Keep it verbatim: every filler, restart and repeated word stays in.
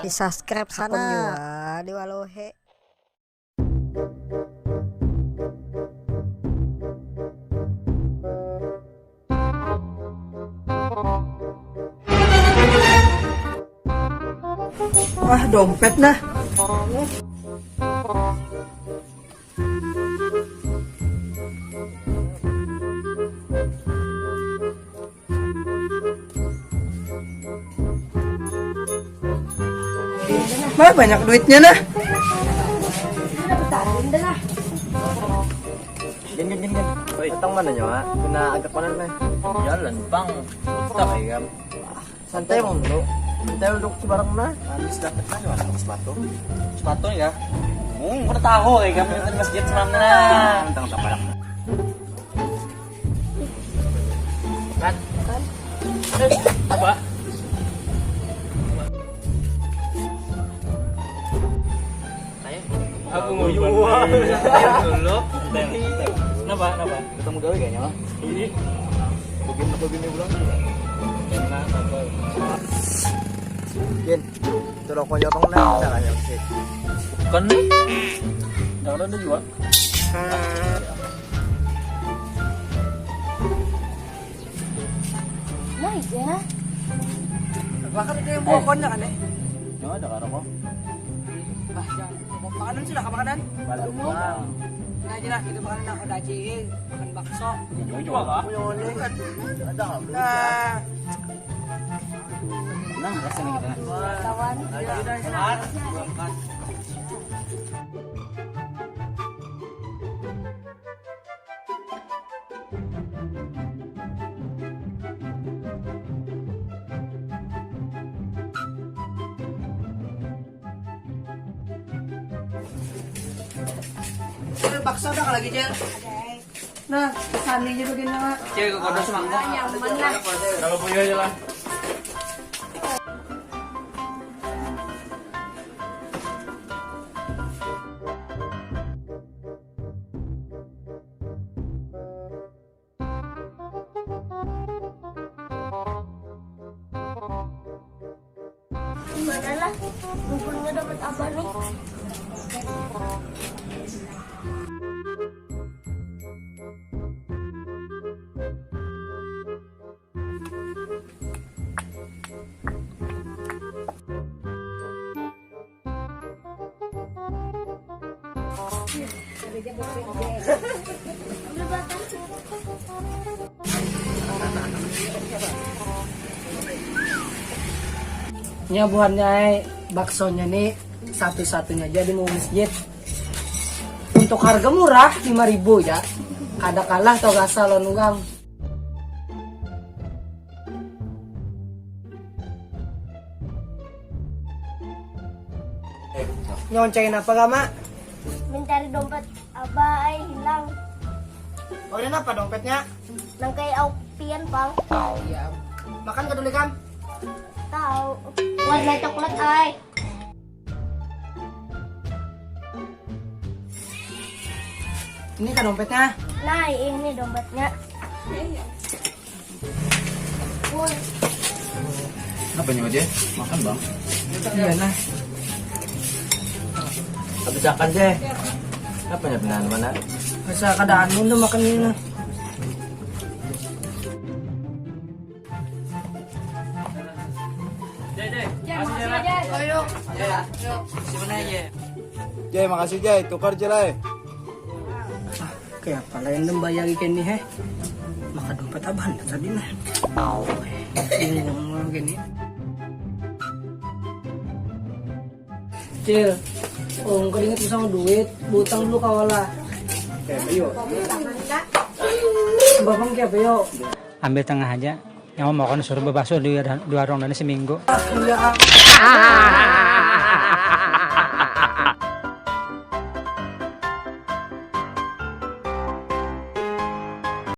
Di subscribe sana. Akun jua di Walohe. Wah, dompet nah. Mah banyak duitnya nah. Din, din, din, din. Oi, datang mana nyawa? Kena agak mana nih? Jalan bang. Udah kayak santai mau dulu. Santai duduk di barang nah. Habis dapat nah, mana sepatu? Sepatu ya? Hmm, udah tahu kayak kamu di masjid semalam nah. Tentang barang. Kan? Eh, apa? Saya? Aku mau jual. Dulu. Kenapa? Kenapa? Ketemu gawe kayaknya mah. Ini. Bikin aku gini pulang. Enak apa? Bikin. Itu rokoknya bang nah, ada kan yang sih? Kan nih. Jangan ada jual. Nah, iya. Bahkan ada yang bawa konda kan, eh? Yang ada karo kok. Bah, jangan. Makanan sudah ke makanan? Balik pulang. Nah, aja lah, kita makanan aku daging, makan bakso. Yang jual apa? Punya oleh. Ada nggak? Nah. Nah, rasanya kita. Kawan. Ayo, udah, semangat. Ada bakso dah lagi, Cel. Nah, sani aja begini, Mak. Cel, ke kota semangkuk. Kalau punya aja lah. Gimana lah, buburnya dapat apa nih? Nya buhannya ai, baksonya nih satu-satunya aja di mau masjid. Untuk harga murah lima ribu ya. Kada kalah tau rasa lawan urang. Nyoncengin apa, Gama? Mencari dompet Abah ai hilang. Oh, ini apa dompetnya? Nang kayak au pian, Pang. Iya. Makan keduli kam? Tahu. Warna coklat ai. Ini kah dompetnya? Nah, ini dompetnya. Apa nyawa dia? Makan bang. Iya nah. Habis makan deh. Apa nya benar mana? Masa kada anu tuh makan ini nah. Jai, makasih Jai. Tukar Jai lah. Kayak apa lain membayar ikan nih heh. Maka dompet abah tadi nah. Bingung gini. Cil, oh, engkau ingat sama duit, butang dulu kawala. Kayak ayo. Bapak kayak apa yo? Ambil tengah aja. Yang mau makan suruh bebaso di, di warung dan seminggu.